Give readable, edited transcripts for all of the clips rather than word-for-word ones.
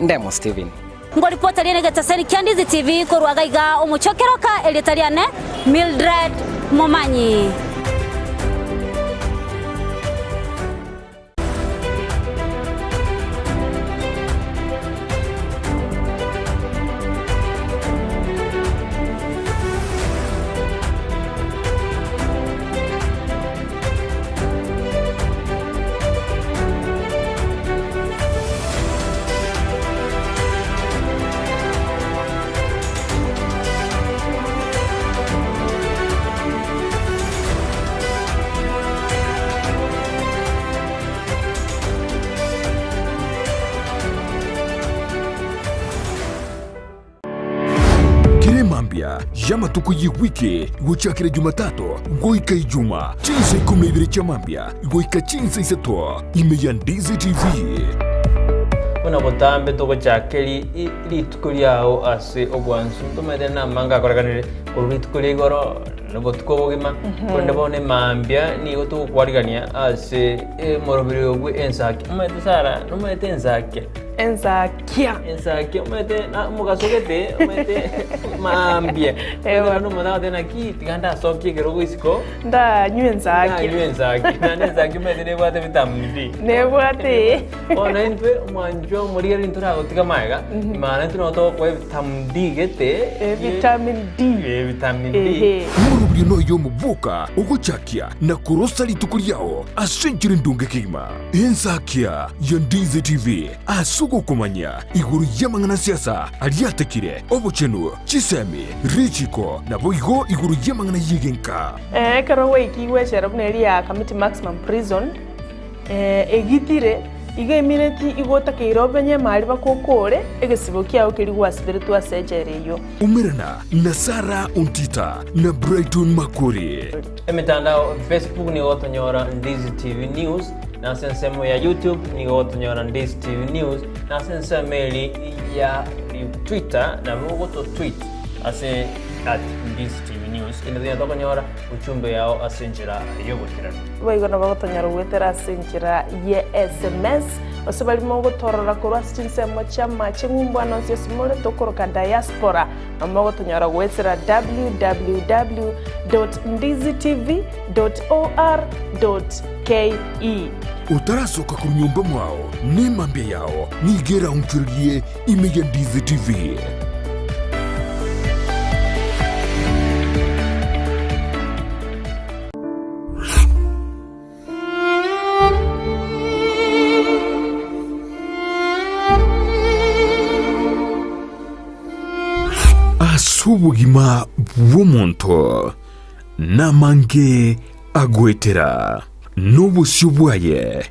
Ndemo Stephen. Ngoripota riane egetaseni kia Ndizi TV korwa gaiga omochie o Keroka, erieta riane Mildred Momanyi. Kera emambia y'amatuko y'ewiki gochakera Jumatatu goika Ijuma, chinsa ikomi na ibere chia mambia goika chinsa isato, ime ya Ndizi TV. Buna botambe togochaka rituko riao ase obwansu, ntomaete namange akorekanire korwa rituko ria igoro na obotuko obogima, korende bono emambia nigo togokwarigania ase omoroberi oyo bwe ensaki. Omanyete Sarah, nomanyete ensakia? Ensakia. Ensakia omanyete na omogaso gete omanyete mambia. Ewa. Omanyete omonto agoteba naki tiga ndasokie ekerogo isiko. Ndanywe ensakia. Ndanywe ensakia. Naende ensakia omanyete nebwate vitamin D. Nebwate. Bono intwe omwanchwa omorigereria ntoragotiga magega, maana intwe nabo togokoa evitamin D gete. Vitamin D. Eh, vitamin D. Ehe. Omorobio noyo omoboka ogochakia na korosa rituko riao ase enchera endonge kegima. Ensakia ya Ndizi TV ase ogokomanya igoro y'amang'ana siasa aria atekire, obochenu, chisemi, richiko, naboigo igoro y'amang'ana y'egenka. Ekero gwaikigwe echela buna eria ya Kamiti Maximum Prison, egitire, igo emineti igo otakeire obenye emari mpaka okore egesibo kiao keria gwasiberetwe ase echela eyio. Umerana na Sarah Ontita na Brighton Makori. Emetandao, Facebook nigo gotonyora Ndizi TV News, na ase ensemo ya YouTube nigo gotonyora Ndizi TV News, na ase ensemo eri ya Twitter nabo ogoto tweet ase at Ndizi TV News kende tonyare tokonyora ujumbe yao ase enchera y'oboikeranu. Boigo nabo gotonyora goetera ase enchera ye sms, gose baria mogotorora korwa ase chinsemo chi'amache ng'umbu ande onsi ase more tokoroka diaspora, nabo mogotonyora goetera www dot ndizitv dot or dot ke. Otarasoka korwa nyomba mwao, nemambia yao nigo eraonchorerie ime ya Ndizi TV. Ase obogima bw'omonto namange agoetera, na obosio bwaye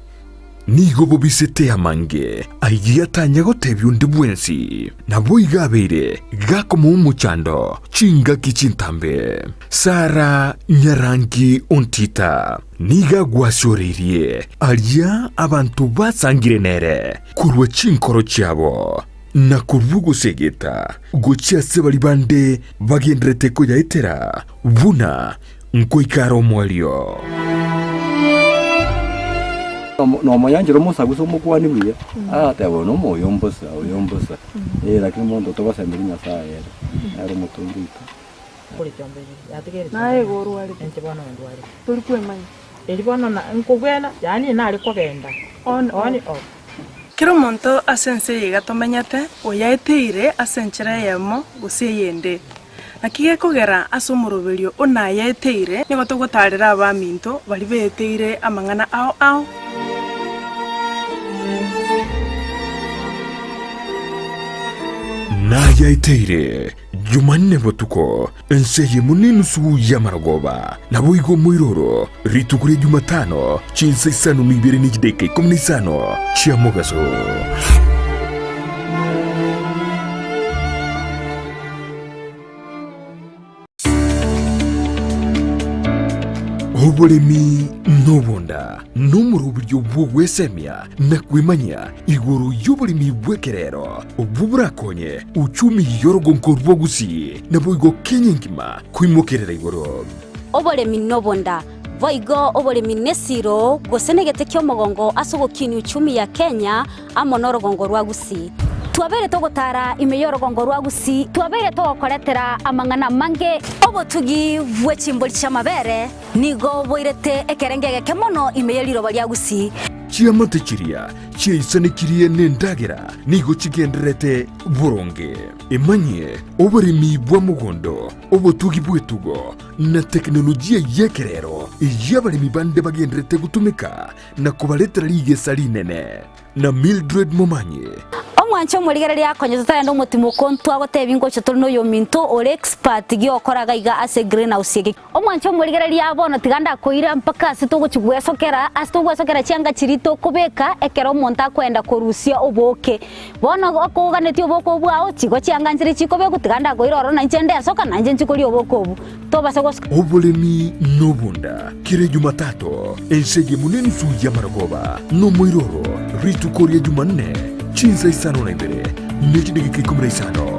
nigo bobisete amange ayio atanya gotebia onde bwensi. Naboigo abeire gakomoa omochando chingaki chintambe. Sara nyarangi ontita nigo agwasioreirie aria abanto basangire nere korwa chinkoro chiabo, na korwa ogosegeta gochia ase baria bande bagendererete koyaetera buna nkoika are omoerio. Nomoyanchera omosaku ase omokuani buya, agateba oyo nomo oyo mbosa, oyo mbosa, eh lakini monto togosemeria Nyasaye ere, nere omotongi oito. Naye igo orwarete, tori kwemanya. On off. Kera omonto ase ense eye iga tomenyete, oyaeteire ase enchera eyemo gose eyende. Naki gekogera ase omoroberio o nayaeteire, nigo togotaarera abaminto baria beeteire amang'ana ao ao. Nayaeteire Jumanne botuko, ense eyemo nenusu y'amarogoba, naboigo omoiroro, rituko ria Jumatano, chinsa isano na ibere ne chidaeka ikomi na isano chia mogaso. Oboremi nobonda nomoroberio bw'ogwesemia na kwemanyia igoro y'oboremi bw'ekerero obwo borakonye uchumi y'orogonko rwa Gusii naboigo Kenya engima koimokerera igoro. Oboremi nobonda, boigo oboremi nesiro gose negete ki'omogongo ase ogokinia uchumi ya Kenya amo norogongo rwa Gusii. Twabeire togotara ime y'orogongo rwa Gusii, twabeire togokoretera amang'ana amange. Obotugi bwe chimbori chi'amabere nigo boirete ekerengo egeke mono ime ye riroba ria Gusii. Chiamate chiria chiaisanekirie nendagera nigo chigendererete boronge. Emanyie oboremi bwa mogondo, obotugi bw'etugo, na tekinolojia y'ekerero eyio abaremi bande bagendererete gotumeka na kobaretera rigesa rinene. Na Mildred Momanyi. Omwanche omorigereria akonye totarenda omotimoko ntwagotebia ngocha tore noyominto ore expert giokora gaiga ase greenhouse eke. Omwanche omorigereria bono tiga ndakoira mpaka ase togochi gwesokera ase togwesokera chianga chiria tokobeka ekero omonto akoenda korusia obooke. Bono okoganetie obooke obwo bwao chigo chianga nchire chikobekwa tiga ndakoira ororo nainche ndesoka nainche nchi koria obooke obwo. Tobasa gosoka. Oboremi nobonda kera Jumatatu, ense eyemo nenusu y'amarogoba, nomoiroro rituko ria Jumanne, chinsa isano na ibere ne chidageka ikomi na isano.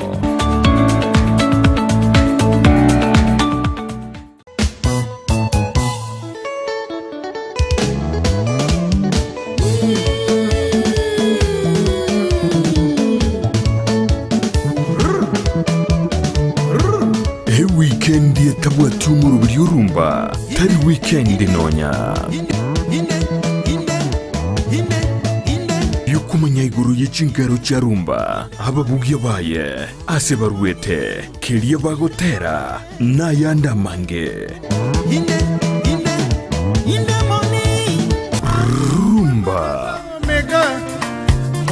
Ewikendi etabwati omoroberi orumba tari wikendi nonya. Yokomanya igoro ye chingero chia rumba, ababugia baye, ase baruete, keria bagotera, nayande amange. Rumba. Mega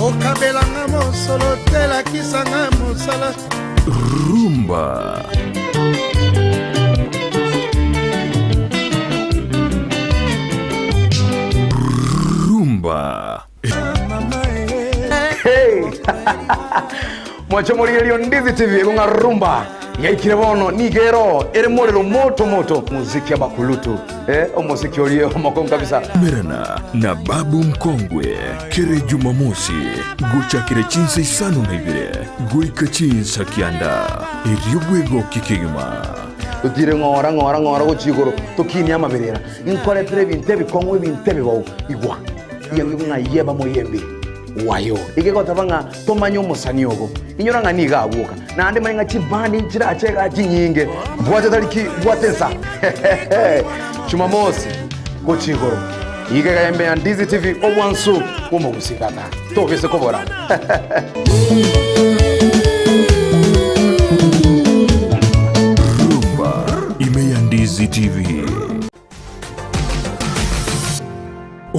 okabela nga mosolo te lakisa nga mosala. Rumba. Rumba. Hey! Mwanche morigererio Ndizi TV ng'a rumba yaikire bono nigo ero ere morero moto moto muziki abakulutu eh, omosiki orie omokongu kabisa. Merana na Babu Mkongwe kere Jumamosi gochakera chinsa isano na ibere goika chinsa kianda erio bwegokie kegima. Totire ng'ora ng'ora ng'ora gochia igoro tokinie amaberera inkoretere ebinto ebikong'u ebinto ebibou igwa Yengwe ng'a yeba moyembe wayo. Egegoteba ng'a tomanye omosani ogo. Inyora ng'a nigo agwoka. Naende manye ng'a chibandi nchirache igaa chinyinge. Bwate tariki bwate ensa. Jumamosi gochia igoro. Iga iga embe ya Ndizi TV obwansu bw'omogusii tata. Tobise kobora. Rumba ime ya Ndizi TV.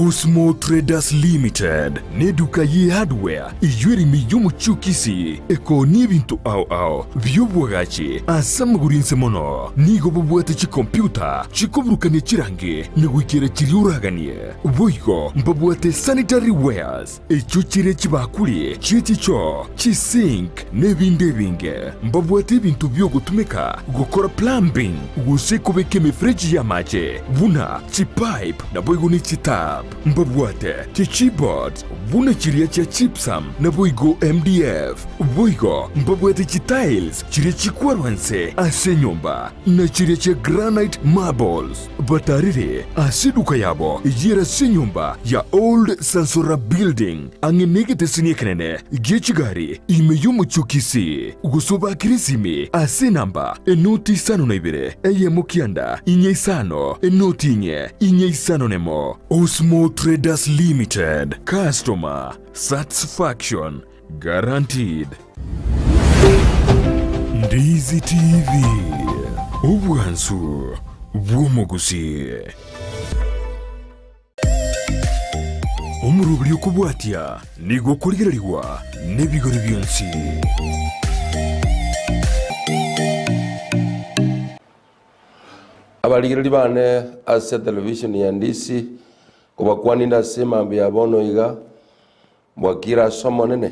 Osmo Traders Limited neduka ye hardware eyio ere ime y'omochie o Kisii ekoonia ebinto ao ao bi'obwagachi ase amagoro inse mono. Nigo bobwate chikompiuta chikoburukania chirangi na goikera chiria oraganie. Boigo mbabwate sanitary wares echio chire chibakuri chie chichoo, chisink na ebinde ebinge. Mbabwate ebinto bi'ogotumeka gokora plumbing gose kobeka emefereji y'amache buna chipipe naboigo ne chitap. Mbabwate chichipboards buna chiria chia gypsum naboigo MDF. Boigo mbabwate chitiles chiria chikwarwa nse ase enyomba na chiria chia granite marbles. Batarire ase eduka yabo eyere ase enyomba ya Old Sansora Building ang'e negeteseni ekenene gie chigari ime y'omochie o Kisii, gose obakere esimi ase enamba enoti isano na ibere eyemo kianda inye isano enoti inye inye isano nemo. Osmo Traders Limited, Customer Satisfaction Guaranteed. Ndizi TV, obwansu bw'omogusii. Omoroberi okobwatia nigo okorigererigwa nebigori bionsi. Abarigereria bane ase television ya Ndisi, kobakwanire ase mambia ya bono iga, Mbwakire ase Omonene,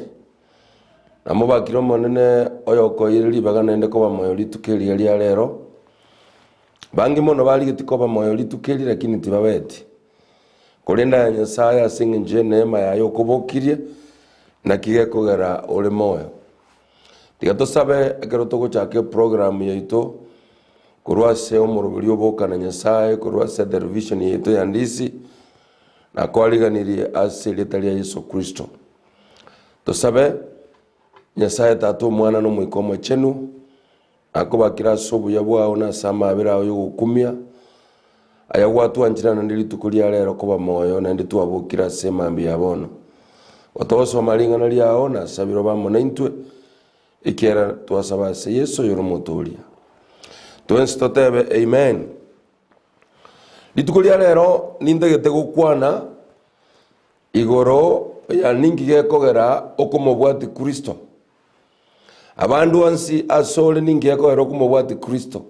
na mobakire Omonene oyokoeire ribaga naende koba moyo rituko eriya ria rero. Bange mono barigetie koba moyo rituko eri lakini tibabeti. Korende aye Nyasae ase engencho y'eneema yaye okobokirie, naki gekogera ore moyo. Tiga tosabe ekero togochaka eprogram yaito korwa ase omoroberi oboka na Nyasae korwa ase etelevision yaito ya Ndisi, Nakwariganirie ase erieta ria Yeso Kristo. Tosabe. Nyasae Tata, Omwana, na Omoika Omochenu, nakobakire ase obuya bwao na ase amaabera ao y'ogokumia, aya gwatwanchire naende rituko ria rero koba moyo, naende twabokire ase emambia ya bono. Gotogosoma ring'ana riao, nasabire obe amo naintwe, ekiagera twasaba ase Yeso oyore Omotooria. Twensi totebe Amen. Rituko ria rero nintagete gokwana Igoro ya ninki gekogera okomobwatia Kristo? Abandu onsi asore ninki gekogera okomobwatia Kristo?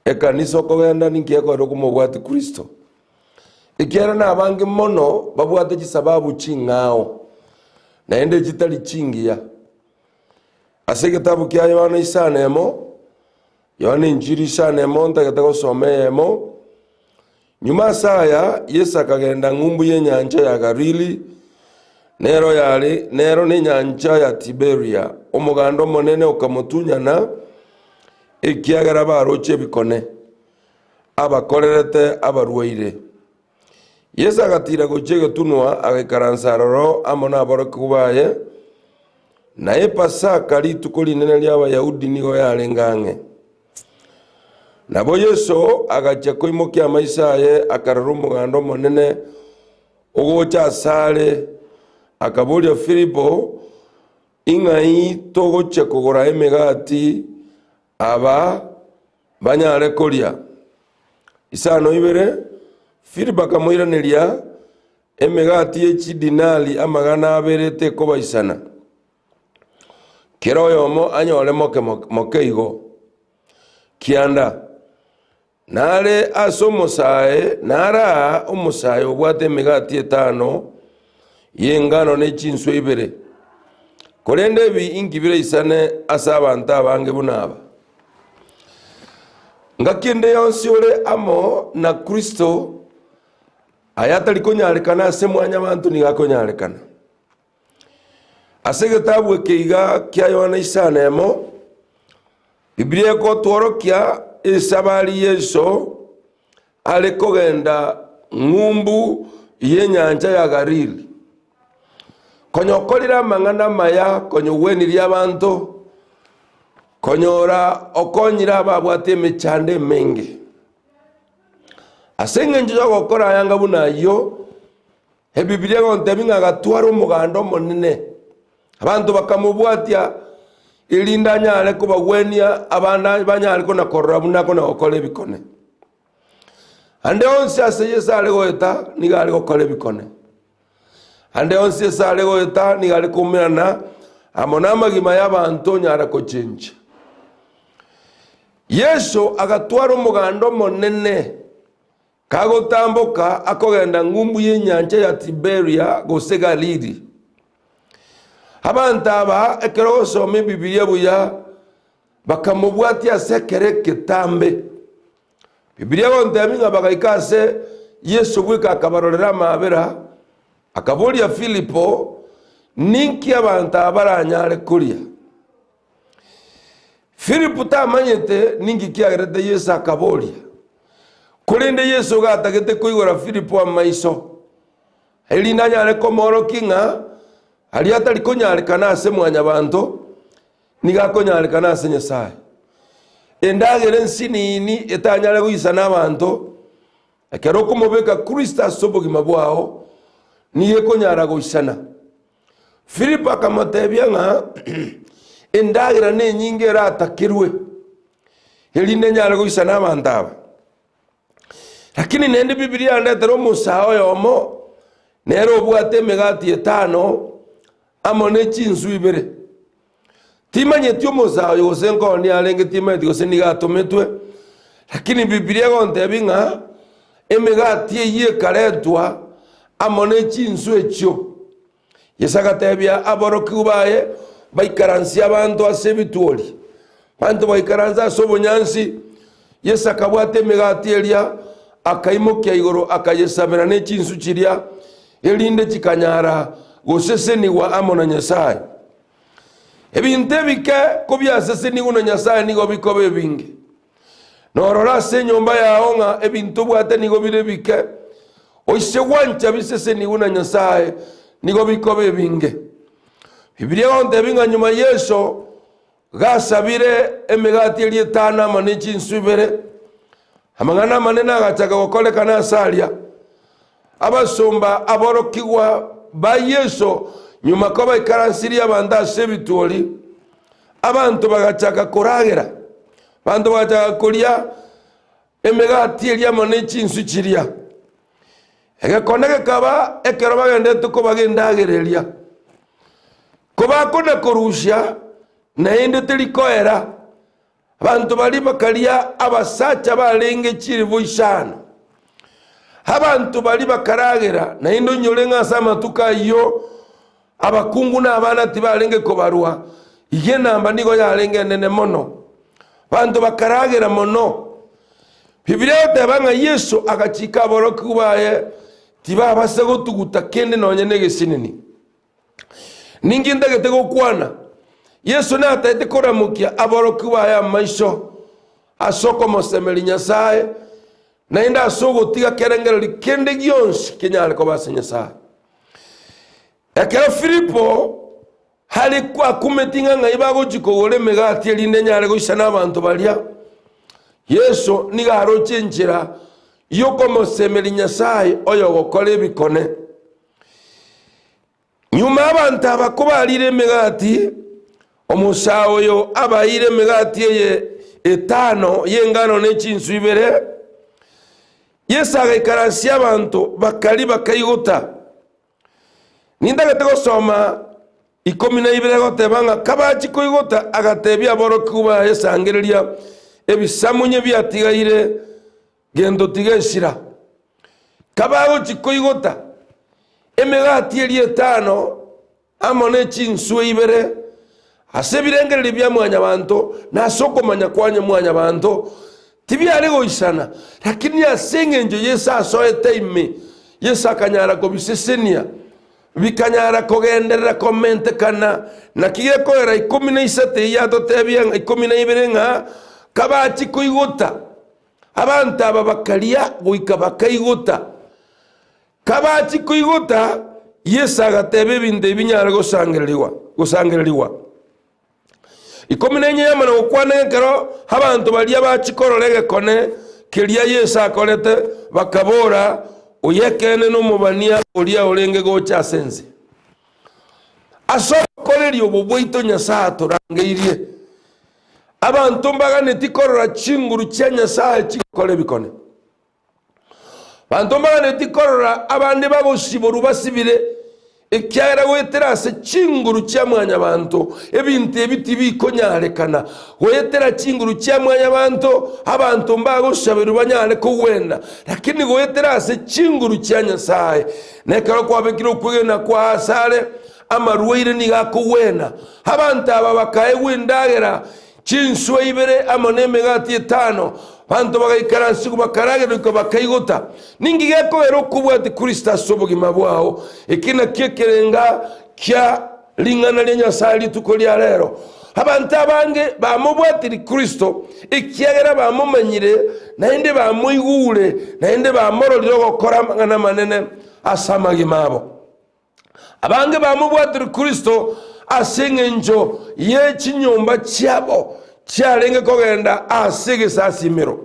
Ekanisa okogenda ninki gekogera okomobwatia Kristo? Ekiagera nabange mono babwate chisababu ching'ao naende chitari chingiya. Ase egetabu kia Yohana isano emo, Yohana Enchiri isano emo ntagete gosoma eyemo, Nyuma ase aya Yeso akagenda ng'umbu y'enyancha ya Galili, nero yare nero nenyancha ya Tiberia. Omoganda omonene okamotunyana, ekiagera baroche ebikone abakorerete abarwaire. Yeso agatiira gochia egetunwa, agaikaransa aroro amo naborokigwa baye, na Epasaka, rituko rinene ri'Abayahudi, nigo yarenge ang'e. Nabo Yeso agachia koimokia amaiso aye, akarora omoganda omonene ogocha asare, akaboria Filipo, Ing'ai togochia kogora emegati aba banyare koria? Isano ibere, Filipo akamoiraneria, Emegati ye chidinari amagana abere tekobaisana, Kera oyomo anyore moke moke igo. Kianda, nare ase omosae, nare aa omosae obwate emegati etano y'engano ne chinswe ibere. Korende ebi inki biraisane ase abanto abange buna aba? Ngaki ende yonsi ore amo na Kristo, aya atari konyarekana ase mwanyabanto nigo akonyarekana. Ase egetabu eke iga kia Yohana isano emo, Biblia egotworokia esabari Yeso are kogenda ng'umbu y'enyancha ya Galili. Konya okorire amang'ana amaya, konya ogwenirie abanto, konyora okonyire ababwate emechando emenge. Ase engencho y'ogokora ayanga buna ayio, Ebibilia egontebia ng'a agatwara omoganda omonene, abanto bakamobwatia, erinde anyare kobagwenia abande banyare kona korora buna akona gokora ebikone. Ande onsi ase Yeso are goeta nigo are gokora ebikone. Ande onsi Yeso are goeta nigo are koumerana amo na amagima y'abanto onyara gochenchia. Yeso agatwara omoganda omonene. Kagotamboka akogenda ng'umbu y'enyancha ya Tiberia gose Galili. Abanto aba ekero gosoma Ebibilia buya bakamobwatia ase ekero eketambe. Bibilia egontebia ng'a bagaika ase Yeso bweka akabarorera amaabera, akaboria Filipo, Ninki abanto aba baranyare koria? Filipo tamanyete ninki kiagerete Yeso akaboria, korende Yeso iga atagete koigora Filipo amaiso, erinde anyare komoorokia ng'a aria atari konyarekana ase mwanyabanto, nigo akonyarekana ase Nyasae. Endagera ensinini etanyare goisana abanto, ekero okomobeka Kristo ase obogima bwao, nigo ekonyara goisana. Filipo akamotebia ng'a endagera nenyinge eratakerwe, erinde enyare goisana abanto aba. Lakini naende Bibilia yandetera omosae oyomo, nere obwate emegati etano amo ne chinsu ibere. Timanyeti omosae oyo gose nkoni arenge, timanyeti gose nigo atometwe, lakini Bibilia egontebia ng'a emegati eyio ekaretwa amo ne chinsu echio. Yeso agatebia aborokigwa baye baikaransie abanto ase ebitwori. Abanto bagaikaransa ase obonyansi. Yeso akabwata emegati eria, akaimokia igoro, akayesabera ne chinsu chiria, erinde chikanyara gosesenigwa amo na Nyasae. Ebinto ebike kobiasesenigwe na Nyasae nigo bikoba ebinge. Norora ase enyomba yao ng'a ebinto obwate nigo bire ebike, oise gwancha bisesenigwe na Nyasae nigo bikoba ebinge. Bibilia egontebia ng'a nyuma Yeso gasabire emegati eria etano amo ne chinsu ibere, amang'ana amanene agachaka gokorekana ase aria. Abasomba aborokigwa ba Yeso nyuma kobaikaransirie abanto ase ebitwori, abanto bagachaka koragera, abanto bagachaka koria emegati eria amo ne chinsu chiria. Egekone gekaba ekero bagenderete kobaga endagera eria, kobakona korusia, naende teri koera, abanto baria bakaria abasacha barenge chilifu isano. Abanto baria bakaragera, naende onyore ng'a ase amatuko ayio abakungu na abana tibarenge kobarwa, iga enamba nigo yarenge enene mono. Abanto bakaragera mono. Bibilia egoteba ng'a Yeso agachika aborokigwa baye tibabasa gotuguta kende nonya negesinini. Ninki ntagete gokwana? Yeso natagete koramokia aborokigwa baye amaiso ase okomosemeria Nyasae, naende ase ogotiga kerengererio kende gionsi kenyare koba ase Nyasae. Ekero Filipo are akumeti ng'a ng'ai bagochia kogora emegati erinde enyare goisana abanto baria, Yeso nigo aroche enchera y'okomosemeria Nyasae oyogokora ebikone. Nyuma abanto aba kobarire emegati, omosaa oyo abaeire emegati eye etano y'engano ne chinsu ibere, Yeso agaikaransia abanto bakaria bakaigota. Nintagete gosoma 12 egoteba ng'a kabachia koigota agatebia aborokigwa baye sangereria ebisamunye biatigaire gento tigesira. Kabagochia koigota emegati eria etano amo ne chinswe ibere ase ebirengererio bia mwanyabanto na ase okomanya kwanye mwanyabanto tibiare goisana, lakini ase engencho Yeso asoete ime, Yeso akanyara kobisesenia, bikanyara kogenderera komentekana. Naki gekoera 13 eyio atotebia ng'a 12 ng'a kabachia koigota, abanto aba bakaria goika bakaigota. Kabachia koigota, Yeso agateba ebinto ebi binyare gosangererigwa gosangererigwa. 14 yamana gokwana ekero abanto baria bachia korora egekone keria Yeso akorete, bakabora, Oyo ekeene nomobania oria orenge gocha ase ense. Ase obokoreri obo bwaito Nyasae atorangeirie, abanto mbaganeti korora chinguru chia Nyasae chigokora ebikone. Banto mbaganeti korora abande bagosiborwa basibire, ekiagera goetera ase chinguru chia mwanyabanto ebinto ebi tibikonyarekana. Goetera chinguru chia mwanyabanto abanto mbagosaberwa banyare kogwena, lakini goetera ase chinguru chia Nyasae. Na ekero kwabekire okwegena kwao asare, amarwaire nigo akogwena. Abanto aba bakaegwa endagera Chinswe ibere amo nemegati etano, abanto bagaikaransigwa bakaragerwa goika bakaigota. Ninki gekogera okobwatia Kristo ase obogima bwao? Eki nakio ekerenga kia ring'ana ria Nyasae rituko ria rero. Abanto abange bamobwatiri Kristo ekiagera bamomanyire, naende bamoigure, naende bamororire ogokora amang'ana amanene ase amagima abo. Abange bamobwatire Kristo ase engencho ye chinyomba chiabo chiarenge kogenda ase egesasimero.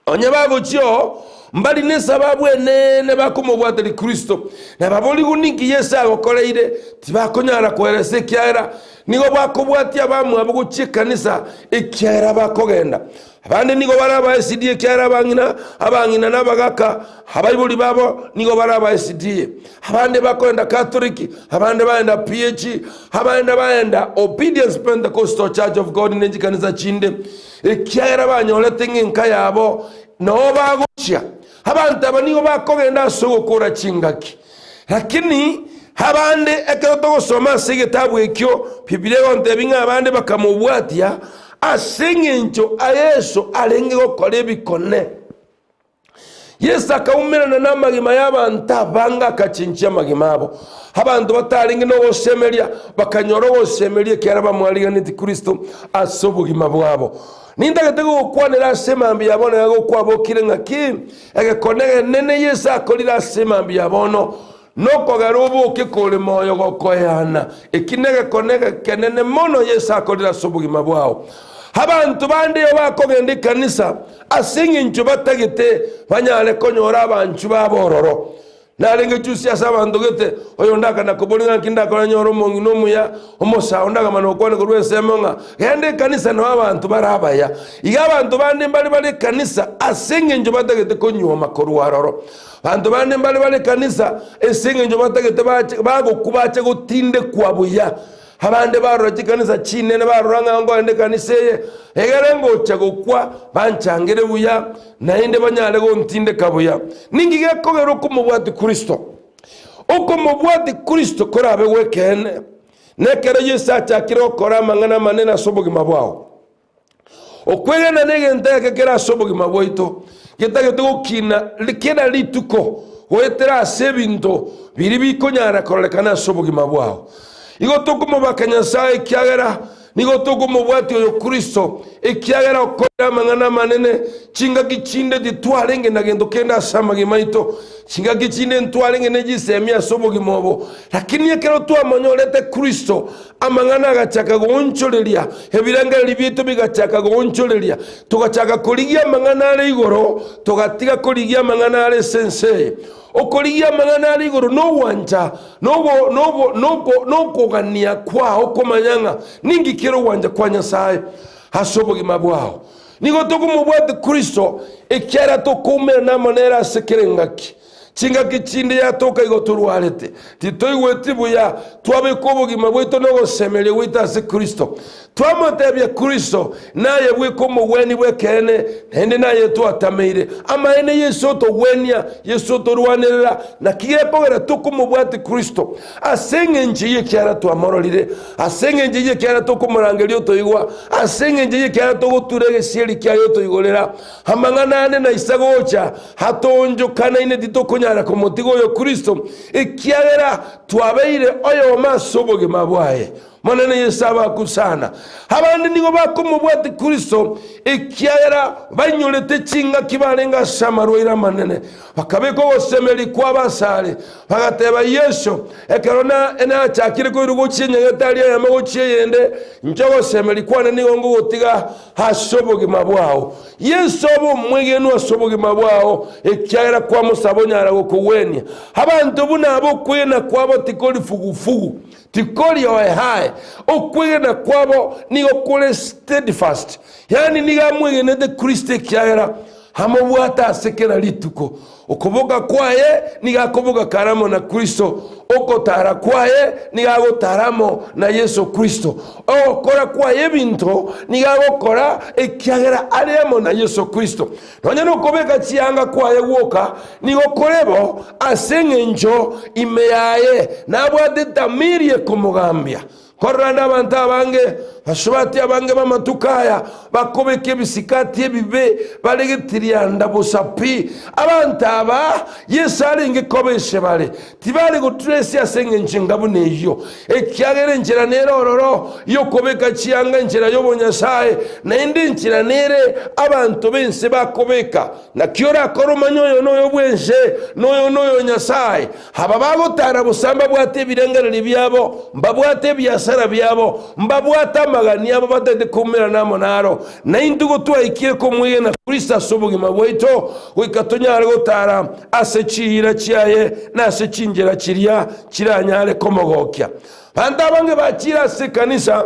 Onye bagochia oo, mbari nesababu enene bakomobwateria Kristo, na baborigwe ninki Yeso agokoreire, tibakonyara koeresa ekiagera nigo bakobwatia abamwabo gochia ekanisa ekiagera bakogenda. Abande nigo bare aba SDA ekiagera abang'ina, abang'ina na abagaka, abaibori babo nigo bare aba SDA. Abande bakoenda Catholic, abande baenda PAG, abande baenda Obedience Pentecostal Church of God ne chikanisa chinde, ekiagera banyorete ng'a enka yabo noo bagochia. Abanto aba nigo bakogenda ase ogokora chingaki. Lakini abande ekero togosoma ase egetabu ekio, Bibilia egontebia ng'a abande bakamobwatia ase engencho Yeso arenge gokora ebikone. Yeso akaumerana namagima y'abanto abange akachinchia amagima abo. Abanto batarenge nogosemeria bakanyora ogosemeria ekiagera bamwariganeti Kristo ase obogima bwabo. Nintagete gogokwanera ase mambia ya bono iga gokwabokire ng'aki egekone egenene Yeso akorire ase mambia ya bono. Nokogera oboke kore moyo gokoeana, eki negekone egekenene mono Yeso akorire ase obogima bwao. Abanto bande igo bakogenda ekanisa ase eng'encho batagete banyare konyora abanchwa babo ororo. Narenge chusi ase abanto gete, oyonde akana koboria ng'a nki ndakore nyore omong'ina omuya, omosae onde akamana gokwana korwa ensemo ng'a genda ekanisa nao abanto bare abaya. Iga abanto bande mbare bare ekanisa ase eng'encho batagete konyuoma korwa aroro. Abanto bande mbare bare ekanisa ase eng'encho batagete bache bagokwa bache gotindekwa buya. Abande barora chikanisa chinene barora ng'a nkoenda ekanisa eye, egere ngocha gokwa banchangere buya, naende banyare gontindeka buya. Ninki gekogera okomobwatia Kristo? Okomobwatia Kristo korabe gw'ekeene, nekero Yeso achakire gokora amang'ana amanene ase obogima bwao. Okwegena negento egeke kere ase obogima bwaito, getagete gokina kera rituko goetera ase ebinto biria bikonyara kororekana ase obogima bwao. Igo tokomobaka Nyasae ekiagera nigo tokomobwatia oyo Kristo, ekiagera okorire amang'ana amanene, chingaki chinde titwarenge na gento kende ase amagima aito, chingaki chinde ntwarenge ne chisemi ase obogima obo, lakini ekero twamonyorete Kristo, Amang'ana agachaka goonchoreria, ebirengererio biaito bigachaka goonchoreria, togachaka korigia amang'ana are igoro, togatiga korigia amang'ana are ase ense eye. Okorigia amang'ana are igoro nogwancha, nogo nogo noko nokogania kwao komanya ng'a ninki kere ogwancha kwa Nyasae ase obogima bwao. Nigo tokomobwatia Kristo ekiagera tokoumerana amo nere ase kera engaki. Chingaki chinde yatoka igo torwarete, titoigweti buya, twabeka obogima bwaito na ogosemeria gwaito ase Kristo. Twamotebia Kristo, Naye bweka omogweni bw'ekeene, naende naye twatameire. Amaene Yeso otogwenia, Yeso otorwanerera, naki gekogera tokomobwatia Kristo? Ase engencho y'ekiagera twamororire, ase engencho y'ekiagera tokomorangeria otoigwa, ase engencho y'ekiagera togotura egesieri kiaye otoigorera. Amang'ana ande naisa gocha, atoonchokanaine titokonyara komotiga oyo Kristo, ekiagera twabeire oyomo ase obogima bwaye. Monene Yeso abakusana. Abande nigo bakomobwatia Kristo ekiagera bainyorete chingaki barenge ase amarwaire amanene, bakabeka ogosemeria kwabo asare, bagateba, Yeso, ekero nachakire koirwa gochia enyagetari eyemo gochia eyende, inche ogosemeria kwane nigo ngogotiga ase obogima bwao. Yeso obe omwegenwa ase obogima bwao, ekiagera kwamosaba onyare gokogwenia. Abanto buna aba okwegena kwabo tikori fugufugu, tikori oehae. Okwegena kwabo nigo kore steadfast, yaani nigo amwegenete Kristo ekiagera amobwate ase kera rituko. Okoboka kwaye nigo akoboka kare amo na Kristo, ogotara kwaye nigo agotara amo na Yeso Kristo, ogokora kwaye ebinto nigo agokora ekiagera are amo na Yeso Kristo. Nonya nokobeka chianga kwaye gwoka nigo kore bo ase engencho ime yaye nabwate etamiri ekomogambia. Korende abanto abange, basubati abange b'amatuko aya, bakobeka ebisikati ebibe, bare getirianda bosa pi. Abanto aba Yeso arenge koba ise bare, tibare goturesia ase engencho enga buna eyio, ekiagera enchera nere ororo y'okobeka chianga enchera y'obonyasae, naende enchera nere abanto b'ense bakobeka. Naki orakore omanye oyo noyo bw'ense, na oyo noyo Nyasae? Aba bagotara bosa mbabwate ebirengererio biabo, mbabwate ebiasara biabo, mbabwate amagani abo batagete koumerana amo naro. Naintwe gotwaikire komwegena Kristo ase obogima bwaito, goika tonyare gotara ase chiira chiaye na ase chinchera chiria chiranyare komogokia. Abanto abange bachire ase ekanisa.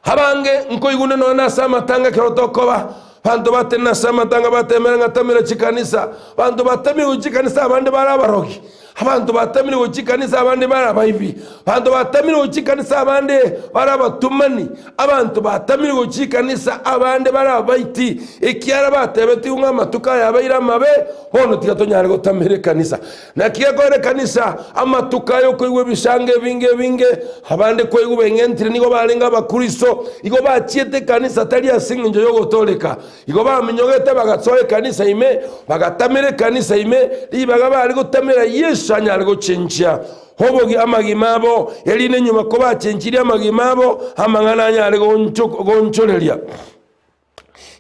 Abange nkoigune nonya nase amatanga ekero tokoba, abanto batenena ase amatanga batemera ng'a tamera chikanisa, abanto batamire gochia chikanisa abande bare abarogi, abanto batamire gochia chikanisa abande bare abaibi, abanto batamire gochia chikanisa abande bare abatomani, abanto batamire gochia chikanisa abande bare abaiti, ekiagera batebetigwe ng'a amatuko aya abeire amabe, bono tiga tonyare gotamera ekanisa. Naki gekogera ekanisa amatuko aya okoigwa ebisango ebinge ebinge, abande kwaigwa beng'entire nigo barenge abakristo, igo bachiete ekanisa tari ase engencho y'ogotooreka, igo baminyogete bagasoa ekanisa ime, bagatamera ekanisa ime, ribaga bare gotamera Yeso anyare gochenchia obogi amagima abo, erinde nyuma kobachenchirie amagima abo, amang'ana anyare goncho gonchoreria.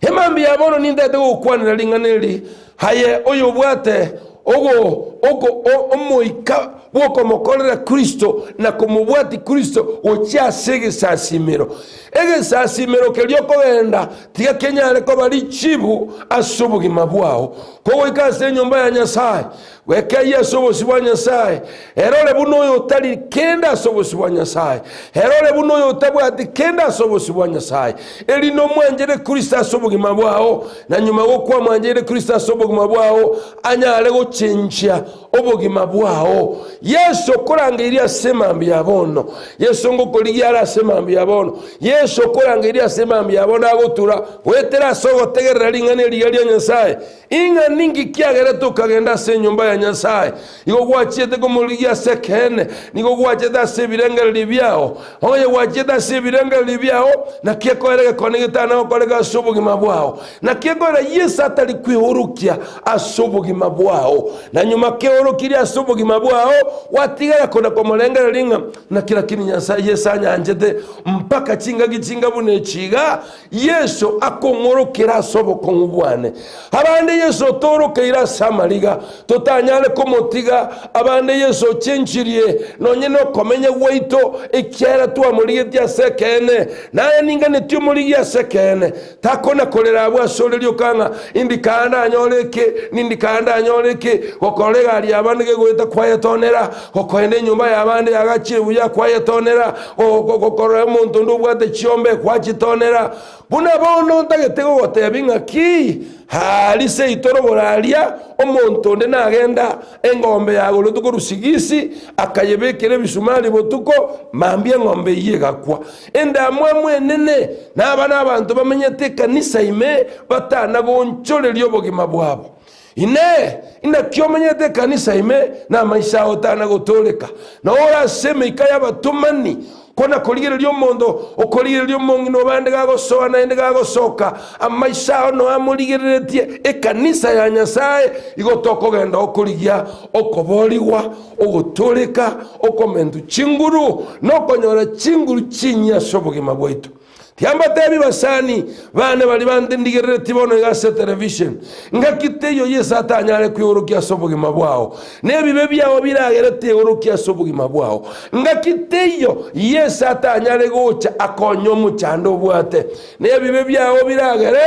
Emambia ya bono nintagete gogokwanera ring'ana eri, aye oyobwate Ogo, ogo, o, omoika bw'okomokorera Kristo na komobwatia Kristo gochia ase egesasimero. Egesasimero keria okogenda tiga kenyare koba richibu ase obogima bwao. Kogoika ase enyomba ya Nyasae, gwekeyie ase obosio bwa Nyasae, erore buna oyo otari kende ase obosio bwa Nyasae, erore buna oyo otabwati kende ase obosio bwa Nyasae, erinde omwanchere Kristo ase obogima bwao, na nyuma gokwamwancheire Kristo ase obogima bwao, anyare gochenchia obogima bwao. Yeso okorangeirie ase emambia ya bono. Yeso ngokorigia are ase emambia ya bono. Yeso okorangeirie ase emambia ya bono agotura goetera ase ogotegerera ring'ana eriya ria Nyasae. Ing'a ninki kiagerete okagenda ase enyomba ya Nyasae? Nigo gwachiete komorigia ase ekeene, nigo gwachete ase ebirengererio biao. Onye gwachiete ase ebirengererio biao, naki ekoera egekone getana gokoreka ase obogima bwao? Naki ekoera Yeso atari kweorokia ase obogima bwao? Na nyuma keorokirie ase obogima bwao, gwatigara kona komorengereria ng'a naki lakini Nyasae Yeso anyanchete mpaka chingaki chinga buna echi iga, Yeso akong'orokera ase obokong'u bwane. Abande Yeso otoorokeire ase amariga, totanyare komotiga. Abande Yeso ochenchirie nonye nokomenya gwaito, ekiagera twamorigetie ase ekeene. Naye ninganetie omorigie ase ekeene. Takona korera abwo asore rioka ng'a indi kaa ndanyore eke, nindi kaa ndanyore eke, gokorora egari y'abande gegoeta kwayetonera, gokoenda enyomba y'abande yagachire buya kwayetonera, gokorora omonto onde obwate chiombe gwachitonera. Buna bono ntagete gogotebia ng'aki, aaria seito rogoro aria, omonto onde nagenda eng'ombe yagoretwe korwa Sigisi, akayebekera ebisumari botuko, mambia eng'ombe eyio egakwa. Endamwamu enene naba nabanto bamenyete ekanisa ime batana gonchoreria obogima bwabo. Inee! Inaki omenyete ekanisa ime namaiso ao otana gotooreka, na ore ase emeika y'abatomani, kona korigereria omonto okorigereria omong'ina obande gagosoa naende gagosoka, amaiso ao noe amorigereretie ekanisa ya Nyasae, igo tokogenda okorigia okoboorigwa, ogotooreka, okomentwa chinguru, na okonyora chinguru chinyia ase obogima bwaito. Tiambatebi basani bane baria bantendigereretie bono iga ase television, ngaki teiyo Yeso atanyare kweorokia ase obogima bwao, na ebibe biao biragere teorokia ase obogima bwao. Ngaki teiyo Yeso atanyare gocha akonye omochando obwate, na ebibe biao biragere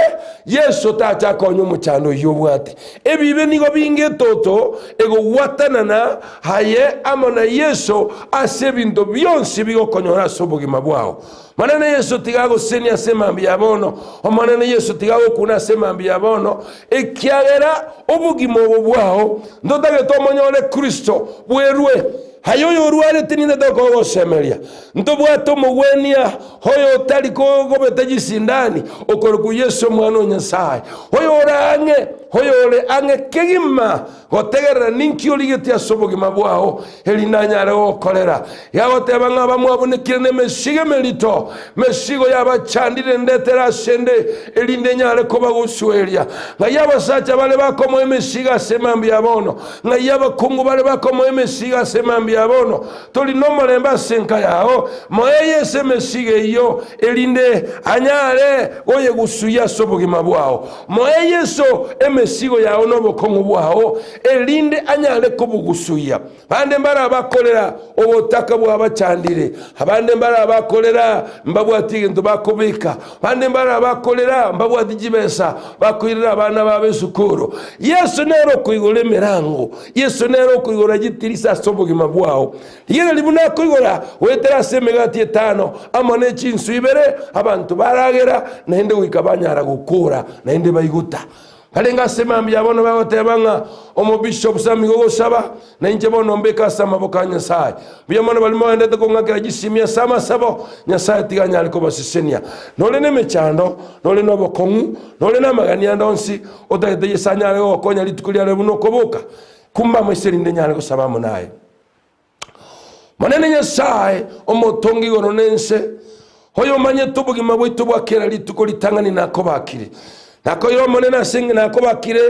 Yeso tacha akonye omochando oyio obwate. Ebibe nigo binga etoto egogwatanana aye amo na Yeso ase ebinto bionsi bigokonyora ase obogima bwao. Omonene Yeso tiga agosesenie ase emambia ya bono, Omonene Yeso tiga agokune ase emambia ya bono, ekiagera obogima obo bwao ntotagete omonyore Kristo bwerwe. Aye oyorwarete ninde tokogosemeria? Ntobwate omogwenia oyo otari kobeta chisindani, okorokwa Yeso Omwana o Nyasae, oyore ang'e, oyore ang'e kegima Gotegerera ninki origetie ase obogima bwao, erinde anyare gogokorera. Yagoteba ng'a abamwabunekire nemesigo emerito, mesigo y'abachandire ndetere asende, erinde enyare kobagosueria. Ng'ai abasacha bare bakomoa emesigo ase mambia ya bono? Ng'ai abakungu bare bakomoa emesigo ase mambia ya bono? Tori nomorembe ase enka yao? Moe Yeso emesigo eyio, erinde anyare goyegusuia ase obogima bwao. Moe Yeso emesigo yao na obokong'u bwao, erinde anyare kobogusuia. Bande mbare abakorera obotaka bwabachandire, abande mbare abakorera mbabwati egento bakobeka, bande mbare abakorera mbabwati chibesa bakoirera abana babo esukuru. Yeso nere okoigora emerango, Yeso nere okoigora chitirisa ase obogima bwao. Rigereria buna akoigora goetera ase emegati etano amo ne chinsu ibere, abanto baragera, naende goika banyara gokora, naende baigota. Barenge ase mambia bono bagoteba ng'a omobishop Sammy gogosaba, na inche bono mbeke ase amaboko a Nyasae. Mbuya mono baria mogendete kong'akera chisimi ase amasabo, Nyasae tiga anyare kobasesenia. Nore nemechando, nore nobokong'u, nore namagani ande onsi, otagete Yeso anyare gogokonya rituko riarero buna okoboka, kumba amaiso erinde nyare gosaba amo naye. Monene Nyasae, omotongi igoro na ense, oyomanyete obogima bwaito bwa kera rituko ritang'ani nakobakire. Nakoire omonene ase nakobakire,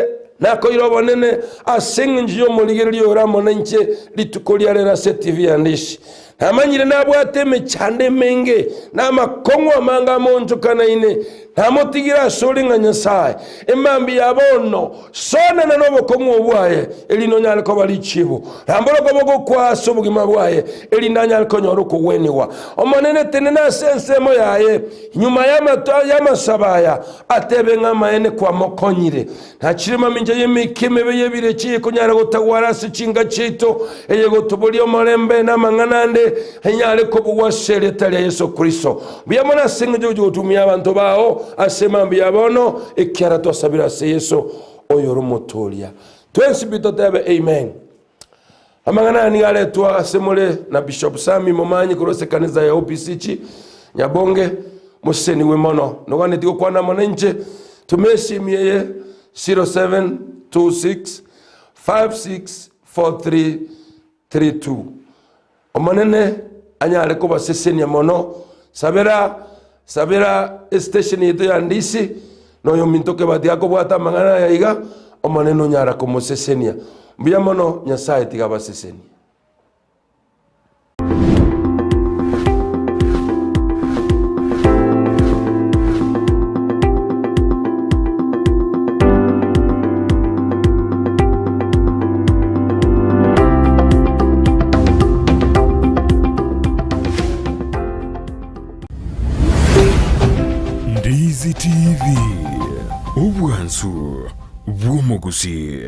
nakoire obonene ase eng'encho y'omorigereria oyore amo nainche rituko ria rero ase TV ya Ndishi. Namanyire nabwate emechando emenge, na amakong'u amange amoonchokanaine. Namotigire asore ng'a Nyasae, emambia ya bono, sonana nobokong'u obwaye, erinde onyare koba richibu. Rambora okoboko kwao ase obogima bwaye, erinde anyare konyora okogwenigwa. Omonene, tenena ase ensemo yaye, nyuma y'amato y'amasabo aya, atebe ng'a amaene kwamokonyire. Nachire mamincha y'emeika emebe y'ebirecha eyekonyara gotagwara ase chinka chiaito, eyegotoboria omorembe na amang'ana ande, enyare kobugwa ase erieta ria Yeso Kristo. Mbuya mono ase engencho yogochia gotumia abanto bao ase mambia ya bono, ekiagera twasabire ase Yeso, oyore Omotooria. Twensi pi totebe Amen. Amang'ana aya nigo aretwa ase more na Bishop Sammy Momanyi korwa ase ekanisa ya OPCG Nyabonge, mosesenigwe mono. Noganeti gokwana amo nainche, toma esimi eye 0726 564332. Omonene anyare kobasesenia mono. Sabera sabera estation yaito ya Ndisi, na oyominto Kebati akobwata amang'ana aya iga, Omonene onyara komosesenia. Mbuya mono, Nyasaye tiga abasesenie. Ndizi TV, obwansu bw'omogusii.